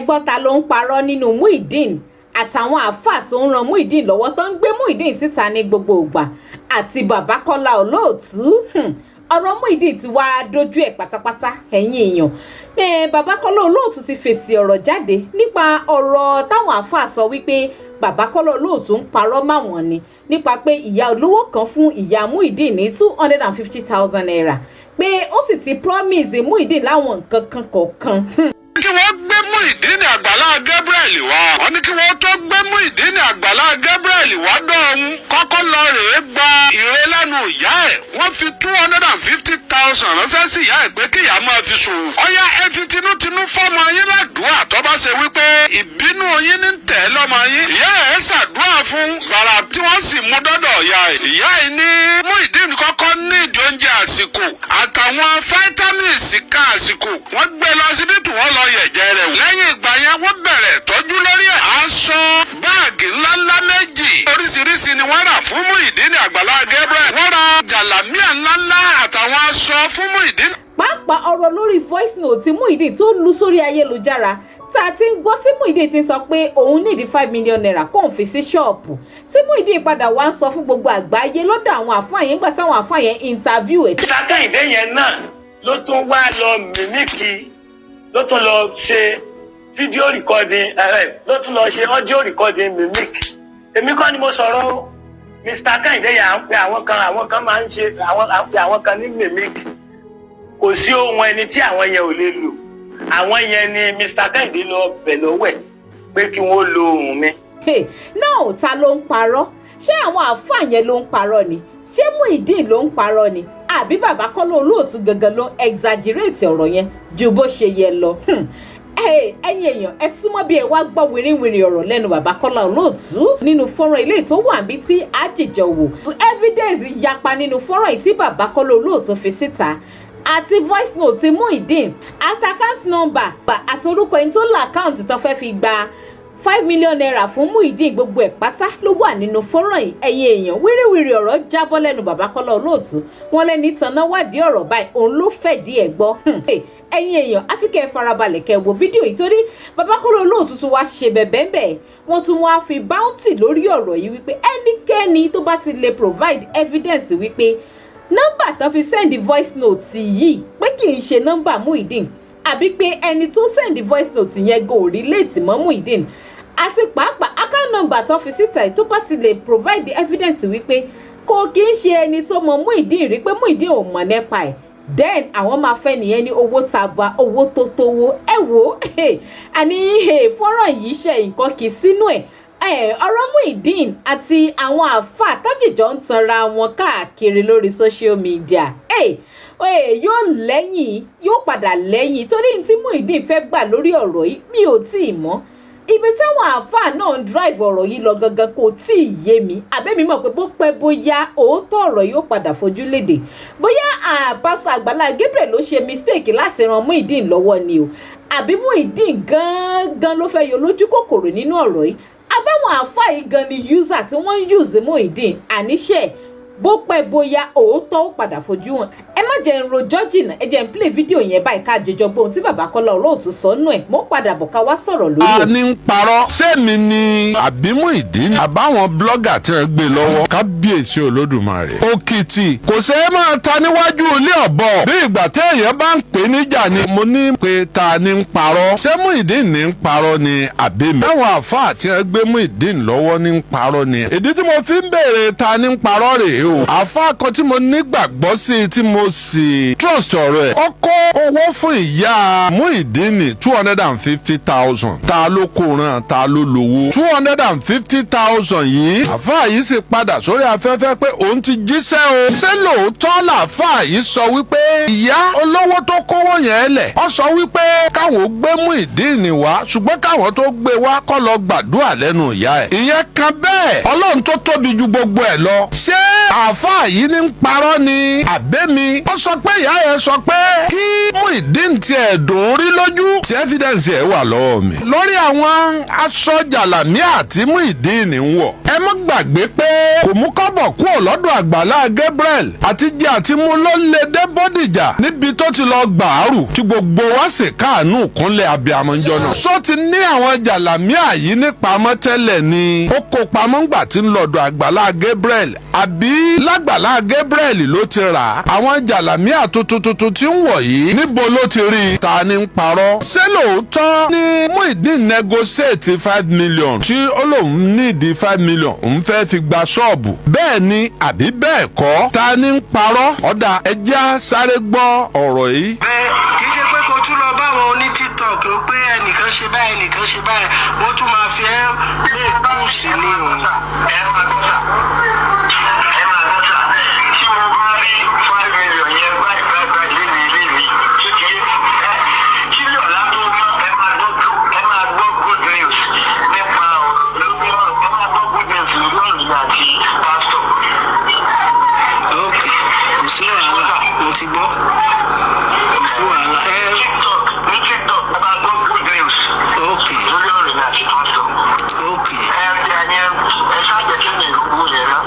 Gbọ́, ta ló ń parọ́ nínú Muideen àtàwọn àáfàá tó ń ran Muideen lọ́wọ́, tó ń gbé Muideen síta ní gbogbo ìgbà, àti bàbá Kọ́lá Olóòtú? Ọ̀rọ̀ Muideen ti wá dojú ẹ̀ pátápátá. Ẹ̀yin èèyàn, bàbá Kọ́lá Olóòtú ti fèsì ọ̀rọ̀ jáde nípa ọ̀rọ̀ táwọn àáfàá sọ wípé bàbá Kọ́lá Olóòtú ń parọ́ máwọn ni, nípa pé ìyá olówó kan fún ìyá Muideen ní ₦250,000, pé ó sì ti promise Muideen láwọn nǹkan kan kọ̀ọ̀kan. Kí wọ́n gbé Muyideen Àgbàlá Gabriel wá. Wọ́n ní kí wọ́n tó gbé Muyideen Àgbàlá Gabriel wá dọ̀hún, kọ́kọ́ lọ rèé gba ìre lẹ́nu ìyá ẹ̀. Wọ́n fi 250,000 ránṣẹ́ sí ìyá ẹ̀ pé kí ìyá máa fi ṣòwò. Ọ̀yá, ẹ fi tinútinú fọ́mọ yín ládùúgbà tó bá ṣe wípé ìbínú yín ní tẹ̀ lọ́mọ yín. Ìyá ẹ̀ ṣàdúrà fún gbàrà tí wọ́n sì mú dọ́dọ̀ ìyá ẹ̀. Ìyá ẹ̀ ní Muyideen kọ́kọ́ ní ìdí oúnjẹ àsìkò àtàwọn vitamins ká àsìkò. Wọ́n gbé lọ síbítù, wọ́n lọ yẹ̀jẹ̀ rẹ̀ wò. Lẹ́yìn ìgbà yẹn, wọ́n bẹ̀rẹ̀ tọ́jú lórí ẹ̀. Aṣọ, báàgì ńláńlá méjì oríṣiríṣi ni wọ́n rà fún Muyideen Àgbàlá Gabriel. Wọ́n ra jàlámíà ńláńlá àtàwọn aṣọ fún Muyideen. Pàápàá, ọ̀rọ̀ lórí voice note tí Muideen tó lu sórí ayélujára, tá a ti ń gbọ́ tí Muideen ti sọ pé òun nídìí ₦5 million kóun fi sí ṣọ́ọ̀bù, tí Muideen padà wá ń sọ fún gbogbo àgbáyé lọ́dọ̀ àwọn àfáà yẹn nígbà táwọn àfáà yẹn interview ẹ̀. Mr. Kẹ́hìndé yẹn náà ló tún wá lọ mimic, ló tún lọ ṣe video recording ẹ, ló tún lọ ṣe audio recording mimic. Èmi kọ́ ni mo sọ̀rọ̀ o. Mr. Kẹ́hìndé yẹn, à ń pe àwọn kan, àwọn kan máa ń ṣe àwọn, à ń pe àwọn kan ní mimic. Kò sí ohun ẹni tí àwọn yẹn ò lè lò. Àwọn yẹn ni Mr. Kẹ́hìndé lọ bẹ̀ lọ́wọ́ ẹ̀ pé kí wọ́n lo ohùn mi. Náà, ta ló ń parọ́? Ṣé àwọn àáfàá yẹn ló ń parọ́ ni? Ṣé Muideen ló ń parọ́ ni? Àbí bàbá Kọ́lá Olóòtú gangan ló ń exaggerate ọ̀rọ̀ yẹn ju bó ṣe yẹ lọ? Ẹ̀yin èèyàn, ẹ súnmọ́ bí, ẹ wá gbọ́ wìrìwìrì ọ̀rọ̀ lẹ́nu bàbá Kọ́lá Olóòtú nínú fọ́nrán ilé tó wà níbi tí àjìjọ wò. Evidence yapa nínú fọ́nrán yìí tí bàbá Kọ́lá Olóòtú fi síta, àti voice note ti Muideen, àti account number, àti orúkọ ẹni tó la account tán fẹ́ fi gba ₦5 million fún Muideen. Gbogbo ẹ̀ pátá ló wà nínú fọ́nrán yìí. Ẹ̀yin èèyàn, wíríwíri ọ̀rọ̀ jábọ́ lẹ́nu bàbá Kọ́lá Olóòtú. Wọn lẹ́ni tanná wádìí ọ̀rọ̀ báyìí, òun ló fẹ̀dí ẹ̀ gbọ́. Ẹ̀yin èèyàn, àfi kẹ́ ẹ farabalẹ̀ kẹ́ ẹ wo fídíò yìí, torí bàbá Kọ́lá Olóòtú tún wá ṣe bẹ̀bẹ̀ ń bẹ̀. Wọ́n tún wá fi bounty lórí ọ̀rọ̀ yìí wípé ẹnikẹ́ni tó bá ti lè provide evidence wípé nọ́mbà tán fi send voice note yìí pé kì í ṣe nọ́mbà Muideen, àbí pé ẹni tó send voice note yẹn go relate mọ́ Muideen, àti pàápàá account number tó fi síta tó bá ti lè provide the evidence wípé kò kì í ṣe ẹni tó mọ Muideen rí, pé Muideen ò mọ̀ nípa ẹ̀, then àwọn máa fẹ́ nìyẹn ní owó taba, owó tó tówó. Ẹ wò ó, àní fọ́nrán yìí ṣe nǹkan kì í sínú ẹ̀. Ọ̀rọ̀ Muideen àti àwọn àáfàá tájìjọ ń tanra wọn káàkiri lórí social media yóò lẹ́yìn, yóò padà lẹ́yìn, torí tí Muideen fẹ́ gbà lórí ọ̀rọ̀ yìí, mi ò tí ì mọ̀. Ibi táwọn àáfàá náà ń drive ọ̀rọ̀ yìí lọ gangan kò tí ì yé mi. Àbẹ́mi mọ̀ pé bó pẹ́ bóyá, òótọ́ ọ̀rọ̀ yóò padà fojú léde. Bóyá pásítọ̀ Àgbàlá Gabriel ló ṣe mistake láti ran Muideen lọ́wọ́ ni o, àbí Muideen gangan ló fẹ́ yọ lójú kòkòrò nínú ọ̀rọ̀ yìí, àbáwọn àáfàá yìí gan ni user tí wọ́n ń use Muideen. Àníṣe bó pẹ́ bóyá, òótọ́ ó padà fojú hàn. Ẹ má jẹ́ ń rojọ́ jìnnà, ẹ jẹ́ ń play fídíò yẹn báyìí, ká jọjọ gbóhun tí bàbá Kọ́lá Olóòtú sọ nù ẹ̀. Mo padà bọ̀ ká wá sọ̀rọ̀ lórí A ẹ̀. ní ń parọ́, sẹ́mi ni àbí Muyideen àbáwọn blogger tí wọ́n gbé lọ́wọ́? Kábíyèsí Olódùmarè. Òkìtì kò ṣeé máa ta níwájú ilé ọ̀bọ bí ìgbà téèyàn bá ń pè níjà ni. Mo ní pé ta ni ń parọ́? Ṣé Muyideen ní ń parọ́ ni, àbí mi? Àwọn àáfàá tí wọ́n gbé Muyideen lọ́wọ́ ní ń parọ́ ni. Ìdí tí mo fi ń béèrè ta ni ń parọ́ rèé o. Àáfàá kan tí mo nígbàgbọ́ sí, tí mo sì trust ọ̀rọ̀ ẹ̀, ó kó owó fún ìyá Muyideen, 250,000. Ta ló kó ràn? Ta ló lówó 250,000 yìí? Àáfàá yìí sì padà sórí afẹ́fẹ́ pé òun ti jíṣẹ́ o. Ṣé lóòótọ́ làáfàá yìí sọ wípé ìyá olówó tó kówó yẹn lẹ̀, ó sọ wípé káwọn gbé Muyideen wá, ṣùgbọ́n káwọn tó gbé wá, kó lọ gbàdúrà lẹ́nu ìyá ẹ̀? Ìyẹn kan bẹ́ẹ̀. Ọlọ́run tó tóbi ju gbogbo ẹ̀ lọ, ṣé Àáfàá yìí ní ń parọ́ ni àbẹ́mi? Ó sọ pé ìyá yẹn sọ pé kí Muyideen tiẹ̀ dùn rí lójú, tí evidence ẹ̀ wà lọ́wọ́ mi lórí àwọn aṣọ jàlámíà tí Muyideen ń wọ̀. Ẹ má gbàgbé pé kò mú kọ́bọ̀ kúrò lọ́dọ̀ Àgbàlá Gabriel, àti jẹ́ àti mú ló lè dé Bódìjà níbi tó ti lọ gbàárù tí gbogbo wa sì káàánú kúnlẹ̀ abiyamọ ńjọ náà. Sọ ti ní àwọn jàlámíà yìí ní pamọ́ tẹ́lẹ̀ ni ó kó pamọ́ ńgbà tí ń lọ́dọ̀ Àgbàlá Gabriel, àbí lágbàlá Gabriel ló ti rà á? Àwọn jàlámíà tuntun tuntun tí ń wọ̀ yìí, níbo ló ti rí i? Ta ni ń parọ́? Ṣé lóòótọ́ ni Muyideen negotiate 5 million tí ó lóun nídìí 5 million, òun fẹ́ fi gba ṣọ́ọ̀bù? Bẹ́ẹ̀ ni àbí bẹ́ẹ̀ kọ́? Ta ni ń parọ́? Ọ̀dà, ẹja sáré gbọ́ ọ̀rọ̀ yìí. Bẹ́ẹ̀ kì í ṣe pé kó tún lọ bá àwọn oní TikTok ó pé ẹnìkan ṣe báyìí, ẹnìkan ṣe báyìí, wọ́n tún máa fi ẹ́ make push ní o. Ẹ máa gbọ́ sà, ẹ máa gbọ́ sà. Tí mo bá rí 5 million yẹn báyìí báyìí báyìí lé ilé mi kékeré ẹ kí lè ọ̀la tó mọ́, ẹ máa gbọ́, ẹ máa gbọ́ good news nípa ọ̀rọ̀ lórí ọ̀rọ̀, ẹ máa gbọ́ good news lórí ọ̀rọ̀ mi àti pásítọ̀. Ok, kò sí wàhálà, mo ti gbọ́, kò sí wàhálà ẹ. TikTok, ní TikTok, ẹ máa gbọ́ good news lórí ọ̀rọ̀ mi àti pásítọ̀. Ẹ ẹ ẹ ẹ ṣáà jẹ́ kí mi ìlú yẹn ná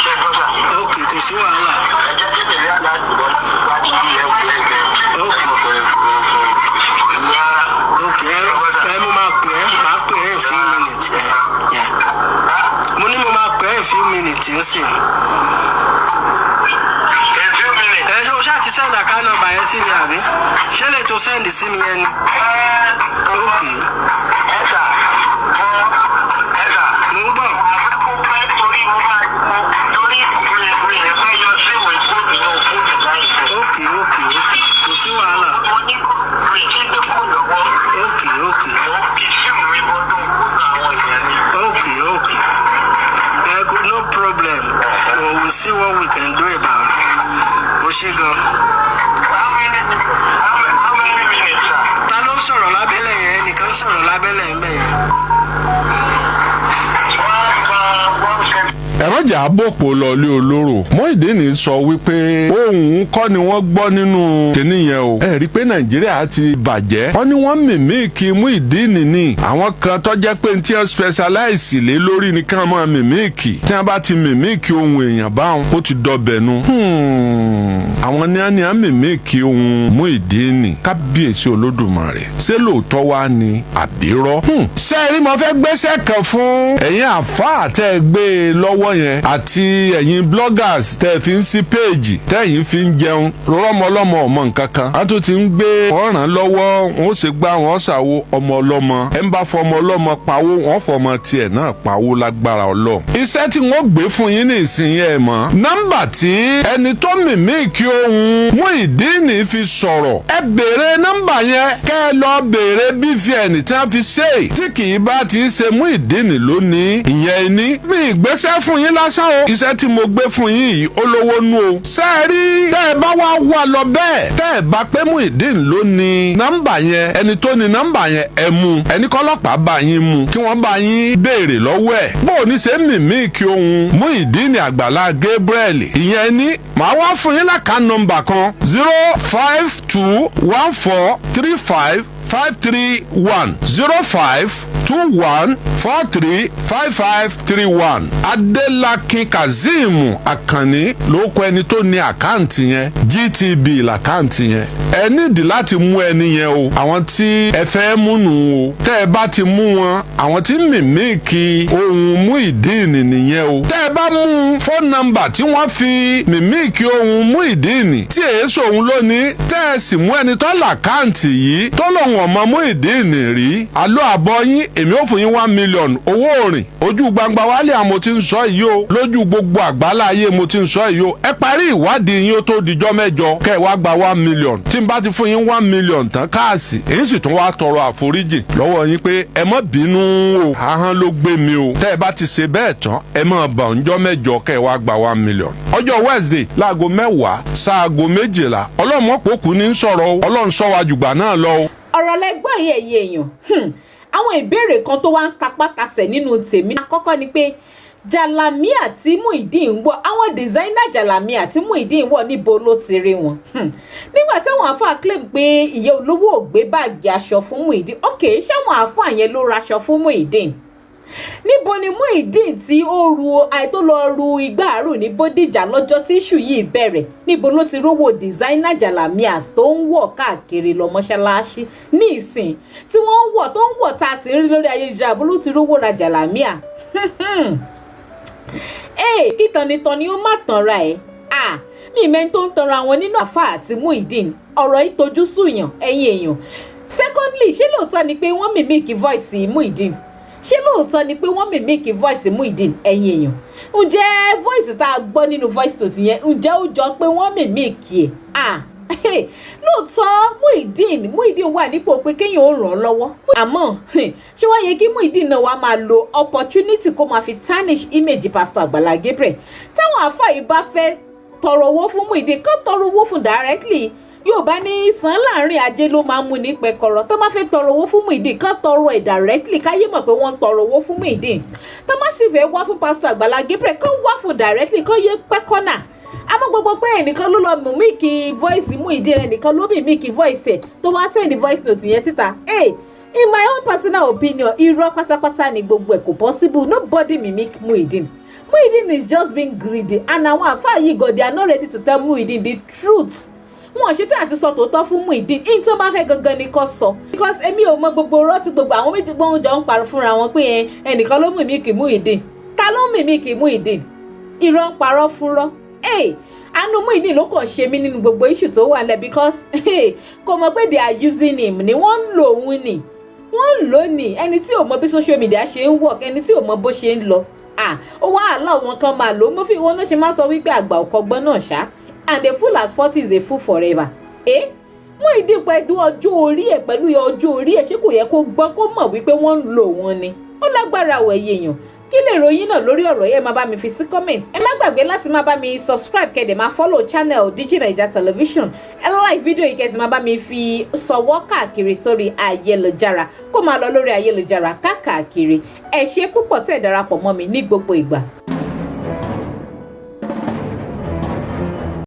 ṣe gbọ́ sà. Ok, kò sí wàhálà. Ẹ jẹ́ kí mi rí àdájú lọ láti bí ẹ ẹ ẹ. Ok, ẹ mo máa pè é, máa pè é in few minutes ẹ. Yeah. Mo ní mo máa pè é in few minutes nsìn. A few minutes. Ẹ ṣe o ṣáà ti send account number yẹn sí mi, àbí ṣé lè tó send sí mi yẹn ni? Ok. Ẹ sà, ẹ sà. Mo ń gbọ́. Torí mo máa torí mi mi fẹ́ yọ SIM fóònù náà, fóònù láìpẹ́. Ok, kò sí wàhálà. Mo ní kó mi ti gbé fóònù lọ́wọ́. Ok. Mo ń fi SIM mi bọ́dún fóònù àwọn èèyàn ni. Ok, ẹ kò, no problem, we will see what we can do about it. O ṣe gan. How many minutes, sir? Ta ló ń sọ̀rọ̀ lábẹ́lẹ̀ yẹn? Ẹnìkan ń sọ̀rọ̀ lábẹ́lẹ̀ ń bẹ̀ yẹn. One one seven. Ẹ̀rọ̀jà àbòpọ̀ lọ́ọ́lé olóró. Muyideen sọ wípé ohun kọ́ ni wọ́n gbọ́ nínú kínní yẹn o. Ẹ rí i pé Nàìjíríà ti bàjẹ́. Wọ́n ní wọ́n mimic Muyideen ní àwọn kan tó jẹ́ pé tí wọ́n specialize lé lórí ni kí wọ́n máa mimic. Tí wọ́n bá ti mimic ohun èèyàn báwọn, ó ti dọbẹ̀ nu. Àwọn ní wọ́n ní wọ́n mimic ohun Muyideen. Kábíyèsí Olódùmarè, ṣé lóòótọ́ wá ni àbírọ́? Ṣé ẹ rí, mo fẹ́ gbéṣẹ́ kan fún ẹ̀yin àfáà tẹ́ ẹ gbé e lọ́wọ́ yẹn àti ẹ̀yin bloggers tẹ́ ẹ fi ń sí péèjì tẹ́yìn fi ń jẹun rọ́mọlọ́mọ ọmọ nǹkan kan. A tún ti ń gbé ọ̀ràn lọ́wọ́, wọn ó sì gbá wọn ṣàwo ọmọ ọlọ́mọ. Ẹ̀ ń bá fọmọ ọlọ́mọ pawó, wọn fọmọ tiẹ̀ náà pawó lágbára Ọlọ́run. Iṣẹ́ tí wọ́n gbé fún yín ní ìsinyìí, ẹ̀ mọ̀ nọ́mbà tí ẹni tó mimic ohun Muyideen fi sọ̀rọ̀. Ẹ béèrè nọ́mbà yẹn, kẹ́ ẹ lọ béèrè BVN tí wọ́n fi ṣe é, tí kì í bá ti ṣe Muyideen lónìí. Ìyẹn ní mi ìgbésẹ̀ fún yín lásán o. Iṣẹ́ tí mo gbé fún yín yìí, ó lówó nú o. Sẹ́ẹ̀rí, tẹ́ ẹ bá wá wà lọ bẹ́ẹ̀, tẹ́ ẹ bá pé Muyideen ló ní nọ́mbà yẹn, ẹni tó ní nọ́mbà yẹn, ẹ mú, ẹni kọ́lọ́pàá bá yín mú, kí wọ́n bá yín béèrè lọ́wọ́ ẹ̀ bó o ní ṣe mimic ohun Muyideen Àgbàlá Gabriel. Ìyẹn ní màá wá fún yín l'account number kan: 0521435531, 0521435531. Adélákin Kazeem Akànní ló kọ ẹni tó ní account yẹn. GTB l'account yẹn. Ẹ nídìí láti mú ẹni yẹn o. Àwọn tí ẹ fẹ́ múnu o, tẹ́ ẹ bá ti mú wọn, àwọn tí mimic ohun Muyideen nìyẹn o. Tẹ́ ẹ bá mú phone number tí wọ́n fi mimic ohun Muyideen tí èso òun lónìí, tẹ́ ẹ sì mú ẹni tó l'account yìí tó lòun ọmọ Muyideen rí, àlọ́ àbọ̀ yín, èmi ò fún yín 1 million owó òrìn. Ojú gbangba wálé àmọ́ tí ń sọ yìí o, lójú gbogbo àgbálá ayé mo ti ń sọ yìí o. Ẹ parí ìwádìí yín, ó tó dijọ́ 8 kẹ́ ẹ wá gba 1 million. Tí n bá ti fún yín 1 million tán cash, èyí sì tún wá tọrọ àforíjì lọ́wọ́ yín pé ẹ má bínú o, ahọ́n ló gbé mi o. Tẹ́ ẹ bá ti ṣe bẹ́ẹ̀ tán, ẹ má bà ńjọ́ 8 kẹ́ ẹ wá gba 1 million. Ọjọ́ Wednesday láago 10 sáago 12, ọlọ́mọ pòkú ní sọ̀rọ̀ o. Ọlọ́run sọ wa jùgbà náà lọ o. Ọ̀rọ̀ lẹ́gbọ́n yìí, ẹ̀yin èèyàn. Àwọn ìbéèrè kan tó wá ń tapá tasẹ̀ nínú tèmi. Àkọ́kọ́ ni pé Jàlámíà tí Muyideen ń wọ̀, àwọn designer jàlámíà tí Muyideen ń wọ̀, níbo ló ti rí wọn? Nígbà táwọn àáfàá claim pé ìyá olówó ò gbé báàgì aṣọ fún Muyideen, ok, ṣáwọn àáfàá yẹn ló raṣọ fún Muyideen? Níbo ni Muyideen tí ó ru àìtó lọ ru igbá àrò ní Bódìjà lọ́jọ́ tí issue yìí bẹ̀rẹ̀, níbo ló ti rówó designer jalamias tó ń wọ̀ káàkiri lọ mọ́ṣáláṣí ní ìsìn tí wọ́n ń wọ̀, tó ń wọ̀ tá a sì ń rí lórí ayélujára? Bó ló ti rówó ra jalamià? Ee, kí tanitani ó má tanra ẹ̀. Ah, mi mẹ́ni tó ń tanra wọn nínú àáfà àti Muyideen. Ọ̀rọ̀ yìí tojú sùyàn, ẹ̀yin èèyàn. Secondly, ṣé lóòótọ́ ni pé wọ́n mimic voice Muyideen? Ṣé lóòótọ́ ni pé wọ́n mimic voice Muyideen, ẹ̀yin èèyàn? Ǹjẹ́ voice tá a gbọ́ nínú voice note yẹn, ǹjẹ́ ó jọ pé wọ́n mimic ẹ̀? Ah, lóòótọ́ Muyideen wà nípò pé kéèyàn ó ràn án lọ́wọ́, àmọ́ ṣé wàá yẹ kí Muyideen náà wàá máa lo opportunity kó máa fi tarnish image Pastor Àgbàlá Gabriel? Táwọn àáfàá yìí bá fẹ́ tọrọ owó fún Muyideen, kó tọrọ owó fún directly. Yóò bá ní sàn láàrin ajé ló máa ń mú ní pẹkọrọ. Tó bá fẹ́ tọrọ owó fún Muyideen, kán tọrọ ẹ̀ directly, káyé mọ̀ pé wọ́n ń tọrọ owó fún Muyideen. Tó má sì fẹ́ wá fún Pastor Àgbàlá Gabriel, kán wá fún directly, kán yé pẹ́kọ́nà. Àmọ́ gbogbo pé ẹnìkan ló lọ mimic voice Muyideen, ẹnìkan ló mimic voice ẹ̀ tó wá send voice note yẹn síta, hey, in my own personal opinion, irọ́ pátápátá ni gbogbo ẹ̀. Kò possible. Nobody mimic Muyideen. Muyideen is just being greedy, and àwọn àfáà yìí gan, they are not ready to tell Muyideen the truth. Wọn ṣe tí àti sọ tòótọ́ fún Muyideen. In tó bá fẹ́ gangan ni kò sọ, because èmi ò mọ gbogbo ọ̀rọ̀ tí gbogbo àwọn méjì gbọ́n jọ ń parọ́ fúnra wọn pé ẹnìkan ló mimic Muyideen. Ta ló mimic Muyideen? Irọ́ ń parọ́ fúnrọ́. Àánú Muyideen ló kàn ṣe mí nínú gbogbo issue tó wà lẹ̀, because kò mọ̀ pé they are using him ni. Wọ́n ń lò òun ni, wọ́n ń lò ní. Ẹni tí ò mọ bí social media ṣe ń work, ẹni tí ò mọ bó ṣe ń lọ, ah, ó wá àlọ́ wọn kan máa lò ó. Mo fi wọn ló ṣe máa sọ wípé àgbà ò kọ́gbọ́n náà ṣá, and a fool at 40 is a fool forever. Eh? Muyideen, pẹ̀lú ọjọ́ orí ẹ̀, pẹ̀lú ọjọ́ orí ẹ̀, ṣé kò yẹ kó gbọ́n, kó mọ̀ wípé wọ́n ń lò wọ́n ni? Ó lágbára wẹ̀ èèyàn. Kí lè ròyìn náà lórí ọ̀rọ̀ yẹn? Máa bá mi fi sí comment. Ẹ má gbàgbé láti máa bá mi subscribe, kẹ́ dẹ̀ máa follow channel Digi Naija Television. Ẹ like fídíò yìí, kẹ́ sì máa bá mi fi sọwọ́ káàkiri sórí ayélujára, kó máa lọ lórí ayélujára káàkiri. Ẹ ṣé púpọ̀ tẹ́ ẹ darapọ̀ mọ́ mi ní gbogbo ìgbà.